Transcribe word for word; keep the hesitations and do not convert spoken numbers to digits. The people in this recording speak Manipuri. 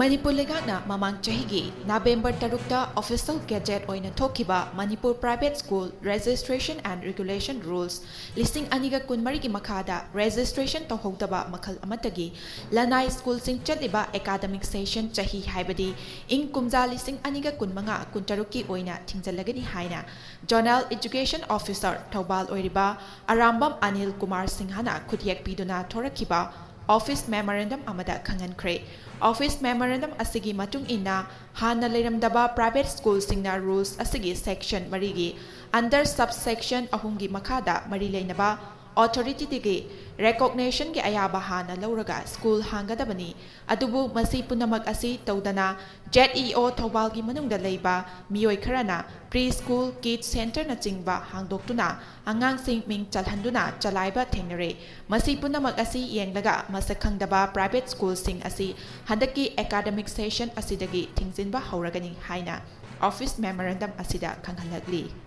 ꯃꯅꯤꯄꯨꯔ ꯂꯩꯉꯥꯛꯅ ꯃꯃꯥꯡ ꯆꯍꯤꯒꯤ ꯅꯕꯦꯝꯕꯔ ꯇꯔꯨꯛꯇ official gazette ꯑꯣꯏꯅ ꯊꯣꯛꯈꯤꯕ Manipur Private School Registration and Regulation Rules ꯂꯤꯁꯤꯡ ꯑꯅꯤꯒ ꯀꯨꯟꯃꯔꯤꯒꯤ ꯃꯈꯥꯗ registration ꯇꯧꯍꯧꯗꯕ ꯃꯈꯜ ꯑꯃꯠꯇꯒꯤ ꯂꯅꯥꯏ ꯁ꯭ꯀꯨꯜꯁꯤꯡ ꯆꯠꯂꯤꯕ academic session ꯆꯍꯤ, ꯍꯥꯏꯕꯗꯤ ꯏꯪ ꯀꯨꯝꯖꯥ ꯂꯤꯁꯤꯡ ꯑꯅꯤꯒ ꯀꯨꯟꯃꯉꯥ ꯀꯨꯟꯇꯔꯨꯛꯀꯤ ꯑꯣꯏꯅ ꯊꯤꯡꯖꯤꯜꯂꯒꯅꯤ ꯍꯥꯏꯅ Zonal Education Officer ꯊꯧꯕꯥꯜ ꯑꯣꯏꯔꯤꯕ ꯑꯔꯥꯝꯕꯝ ꯑꯅꯤꯜ ꯀꯨꯃꯥꯔ ꯁꯤꯡꯍꯅ ꯈꯨꯠꯌꯦꯛ ꯄꯤꯗꯨꯅ ꯊꯣꯔꯛꯈꯤꯕ office memorandum ꯑꯃꯗ ꯈꯪꯍꯟꯈ꯭ꯔꯦ꯫ Office memorandum ꯑꯁꯤꯒꯤ ꯃꯇꯨꯡ ꯏꯟꯅ, ꯍꯥꯟꯅ ꯂꯩꯔꯝꯗꯕ private ꯁ꯭ꯀꯨꯜꯁꯤꯡꯅ rules ꯑꯁꯤꯒꯤ section ꯃꯔꯤꯒꯤ under subsection ꯑꯍꯨꯝꯒꯤ ꯃꯈꯥꯗ ꯃꯔꯤ ꯂꯩꯅꯕ authorityꯗꯒꯤ recognitionꯒꯤ ꯑꯌꯥꯕ ꯍꯥꯟꯅ ꯂꯧꯔꯒ ꯁ꯭ꯀꯨꯜ ꯍꯥꯡꯒꯗꯕꯅꯤ꯫ ꯑꯗꯨꯕꯨ ꯃꯁꯤ ꯄꯨꯝꯅꯃꯛ ꯑꯁꯤ ꯇꯧꯗꯅ, ZEO ꯊꯧꯕꯥꯜꯒꯤ ꯃꯅꯨꯡꯗ ꯂꯩꯕ ꯃꯤꯑꯣꯏ ꯈꯔꯅ pre school, kids centreꯅꯆꯤꯡꯕ ꯍꯥꯡꯗꯣꯛꯇꯨꯅ ꯑꯉꯥꯡꯁꯤꯡ ꯃꯤꯡ ꯆꯜꯍꯟꯗꯨꯅ ꯆꯂꯥꯏꯕ ꯊꯦꯡꯅꯔꯦ꯫ ꯃꯁꯤ ꯄꯨꯝꯅꯃꯛ ꯑꯁꯤ ꯌꯦꯡꯂꯒ, ꯃꯁꯛ ꯈꯪꯗꯕ private ꯁ꯭ꯀꯨꯜꯁꯤꯡ ꯑꯁꯤ ꯍꯟꯗꯛꯀꯤ academic session ꯑꯁꯤꯗꯒꯤ ꯊꯤꯡꯖꯤꯟꯕ ꯍꯧꯔꯒꯅꯤ ꯍꯥꯏꯅ office memorandum ꯑꯁꯤꯗ ꯈꯪꯍꯜꯂꯛꯂꯤ꯫